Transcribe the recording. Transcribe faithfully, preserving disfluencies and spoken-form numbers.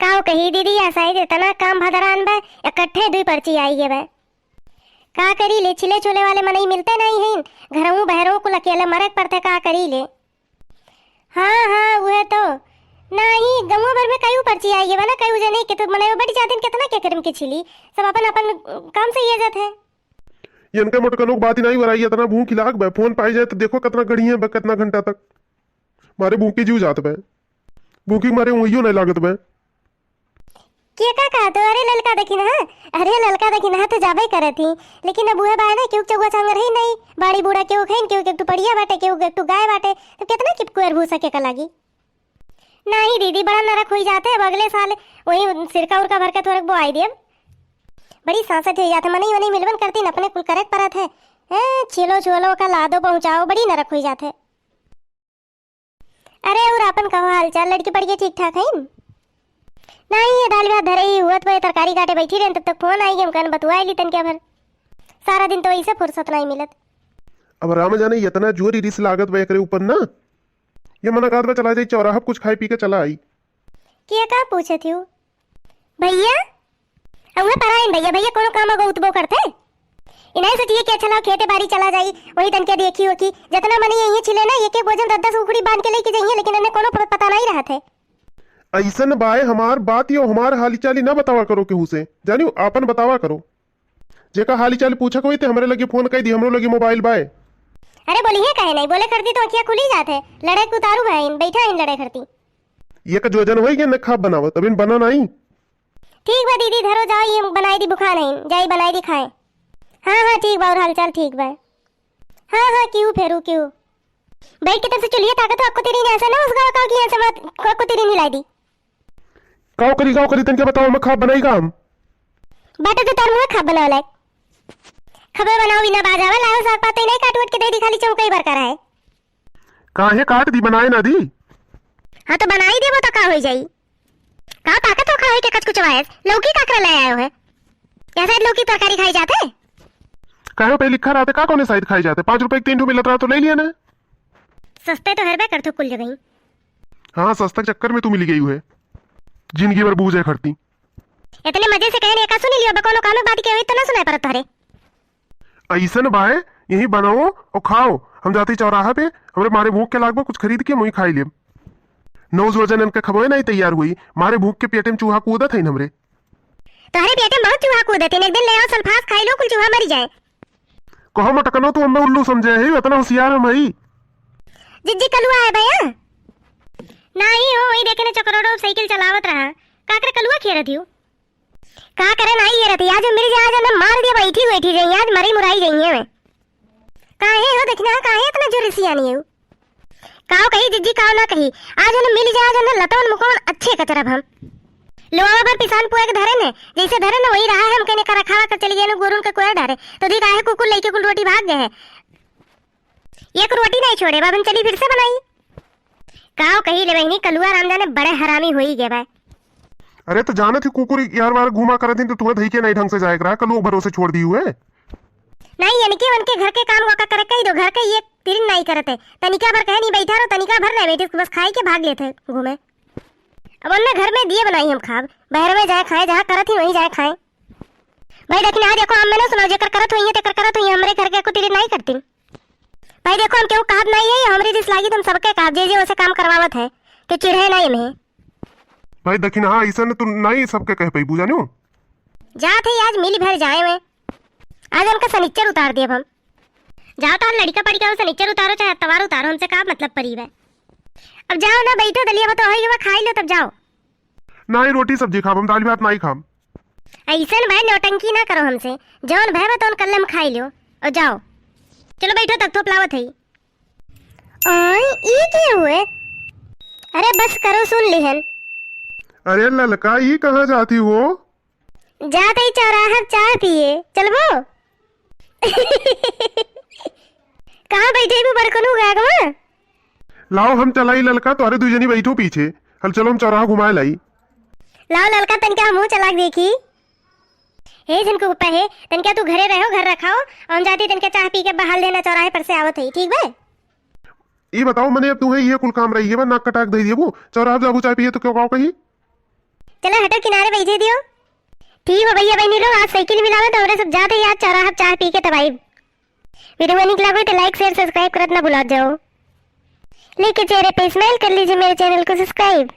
काव कही दीदी, असाइज इतना काम भदरान बा, इकट्ठे दुई पर्ची आई गए बा। का करी ले, छिले छोले वाले मनई मिलते नहीं हैं, घरहूँ बहरहूँ कुल अकेले मरे के पड़ते, का करी ले। हाँ, हाँ, उहे तो। नाही, गउँवा भर में कई पर्ची आई गए बा ना, कई जने के तो मनई बैठ जाते हैं, कितना के करम के छिली, सब अपन अपन काम से ये जात है। इनके मोटकनों के बात ही नहीं बराई, इतना भूख लाग बा, फोन पाई जाए तो देखो कितना गढ़ी है बा, कितना घंटा तक। मारे भूखी जीव जात बा, भूखी के मारे उंगलियों नहीं लागत बा। के का कहत हो? अरे ललका देखी ना, अरे ललका देखी ना, तो जाबे करत ही, लेकिन अब उहे बाय ना, केहू के चौवा चांगर है नहीं, बाड़ी बूढ़ा केहू खइन, केहू के एक ठो पड़िया बाटे, केहू के एक ठो गाय बाटे, तो कितना के कुएर भूसा के का लागी? नाही दीदी, बड़ा नरक हुई जाते, अब अगले साल वही सिरका उरका भर के थोड़क बोआई देब। बड़ी सांसत हुई जाते, मनई वनई मिलबन करतीन, अपने कुल करे के परत है। हैं, छिलो छोलो का लादो पहुँचाओ, बड़ी नरक हुई जाते। अरे, और आपन कहो हाल चाल, लड़की पड़िया ठीक ठाक हइन? नाही, ये दाल भात धरे ही हुअत बा, तरकारी काटे बैठी रहन, तब तक फोन आई गए, हम कहन बतुआ ली तन क्या भर। सारा दिन तो ऐसे फुर्सत नहीं मिलत। अब राम जाने इतना जोर रिस लागत बा एकरे ऊपर ना। ये मना कहत बा चला जाई चौराहा पे कुछ खाए पी के चला आई। के का पूछत हूँ भैया? अउहे पराइन भैया, भैया कोनो काम अगो उतबो करते? इन्हें सोचिए कि अच्छा लाओ खेते बाड़ी चला जाई, वही तनके देखी हो कि जितना मनी यहीं छिले ना, एक एक बोझन दस दस उखड़ी बांध के लेके जाइए, लेकिन इन्हें कोनो प-, पता नहीं रहत है। ऐसन बाय हमार बात यो हमार हाली चाली ना बतावा करो केहू से, जानियो आपन बतावा करो। जेका हाली चाली पूछक होई ते हमरे लगे फोन कर दी, हमरो लगे मोबाइल बाय। अरे बोली है कहे नहीं, बोले कर दी तो अखिया खुली जात है, लड़े के उतारू भाई, बैठा है लड़े करती। ये का जोजन होई के न खाब बनावत, अबिन बना नहीं। ठीक बा दीदी, धरो जाओ, ये बनाई दी बुखार है, जाई बनाई दी खाए। हाँ, हाँ, ठीक बा, और हालचाल ठीक बा। हाँ, हाँ, क्यों फेरू, क्यों? बैठ के तब से चुलिया ताकत हो, अक्को तेरी ने ऐसा ना उस गाँव का कि ऐसा मत, को, अक्को तेरी नहीं लाई दी। काव करी, काव करी, तनके बताओ, मैं खाब बनाई का हम? बाटे तो तार मुँह खाब बनावे लायक। खबर बनाओ, बिना बाजावे लाओ, साग पात नहीं काट उट के दे दी, खाली चौका ही भर कर है। काहे काट दी, बनाए ना दी? हाँ, तो बनाई देबो तो का होई जाई? का ताकत हो खड़ा होई के कचकुचवायस? लौकी काकरा ले आयो है? या शायद लौकी तरकारी खाई जाते? काहे पे लिखा रहते, का कौने शायद खाई जाते? पाँच रुपए के तीन ठो मिलत रहा तो ले लिया ना। सस्ते तो हरबे करथो कुल जगह। हाँ, सस्ता के चक्कर में तू मिली गई है, जिंदगी भर बूझे खरती। इतने मजे से कहने का सुनी लियो, बे कोनो काम में बात के हुई तो ना सुनाई पड़त तोहरे। ऐसन बाय, यहीं बनाओ और खाओ। हम जाते चौराहा पे, हमरे मारे भूख के लागबा, कुछ खरीद के मुई खाई लेब। नौ जोजन इनके खबोए नहीं तैयार हुई, मारे भूख के पेटे में चूहा कूदत है हमरे। तोहरे पेटे में बहुत चूहा कूदत है, एक दिन ले आओ सल्फास खाई लो, कुल चूहा मरी जाए। कहो मटकनो, तू हमें उल्लू समझे है, इतना होशियार हम हई। जिज्जी कलुआ है भैया? नहीं हो, वही देखे ने चकरोड़ो साइकिल चलावत रहा, काकर कलुआ खेरत हियो? का करे नाही ये रहती, आज मिल जाए, आज ना मार दिया, बैठी बैठी जाई, आज मरी मुराई जाई है। काहे हो देखना, काहे इतना जोर से आनी है? काव कही जिज्जी, काव ना कही, आज ना मिल जाए, आज ना लतवन मुकवन अच्छे कचरब हम। लोआवा भर पिसान पुआ के धरे ने, जैसे धरे ने वही रहा है, हम कहने का रखावा कर चली गए ने, गोरुन के कोयर डारे, तो दी काहे कुकुर लेके कुल रोटी भाग गए है। एक रोटी नहीं छोड़े, बाबन चली फिर से बनाई। काव कही ले बहिनी, कलुआ राम जाने बड़े हरामी होई गए बा। अरे तो जानत ही कुकुर यार वार घुमा करत ही तो तुम्हें धई के नहीं ढंग से जाए करा, कलुआ भरोसे छोड़ दी हुए। नहीं, इनके उनके घर के काम वाका करे कही दो, घर के ये तिरिन नहीं करते। तनिका भर कहे नहीं बैठा रहो, तनिका भर नहीं बैठे, बस खाई के भाग लेते घूमे। अब उनने घर में दिए बनाई हम खाब, बाहर में जाए खाए, जहाँ करत ही वहीं जाए खाए। भाई देखिन, हाँ देखो, हम में ना सुनाओ, जेकर करत हुई है, तेकर करत हुई है, हमरे घर के कुतिरी नहीं करतीन। भाई देखो, हम केहू कहब नहीं है, हमरी रिस लागी, तुम सबके कहब, जे जे उसे काम करवावत है, के चिढ़े नहीं इन्हें। भाई देखिन, हाँ, ऐसा न तू नहीं सबके कह पाई, बुझा नु? जात है आज मिल भर जाए में, आज उनका सनिच्चर उतार देब हम। जाओ तो लड़का पड़िका हो, सनिच्चर उतारो चाहे अतवार उतारो, हमसे का मतलब परी बे। अब जाओ ना, बैठो, दलिया भात होई गवा, खाई लो, तब जाओ। नाही रोटी सब्जी खाब हम, दाल भात नाही खाब। ऐसन भाई नौटंकी ना करो हमसे, जौन भाई बा तौन कल्ले हम खाई लियो। और जाओ, चलो बैठो तक थोप लावत है। ओए, ई के हुए? अरे बस करो, सुन लिहन। अरे ललका, ई कहाँ जाती हो? जात ही चौराहा चाय पिए, चलबो? कहाँ बैठे बू बड़कनू गागवा? लाओ हम चलाई ललका, तोहरे दुई जनी बैठो पीछे। हल चलो हम चौराहा घुमाए लाई। लाओ ललका, तनिका हमहू चला के देखी। हे झनकू पप्पा हे, तनिका तू घरे रहो, घर रखाओ, हम जाती तनिका चाह पी के बहाल देना चौराहे पर से आवत है, ठीक बा? ई बताओ मने, अब तुम्हें ये कुल काम रही है बा, नाक कटाक दे दिए वो चौराहा जाबू चाय पिए तो क्यों गाँव कही? चला हटो किनारे बैठे दियो। ठीक हो भैया बहनी लोग, आज साइकिल मिलावे तो हमरे सब जाते ही आज चौराहा पे चाय पी के तब आइब। वीडियो निक लागो तो like, share, subscribe करत ना भुलात जाओ। लेके चेहरे पे smile कर लीजिए मेरे channel को subscribe।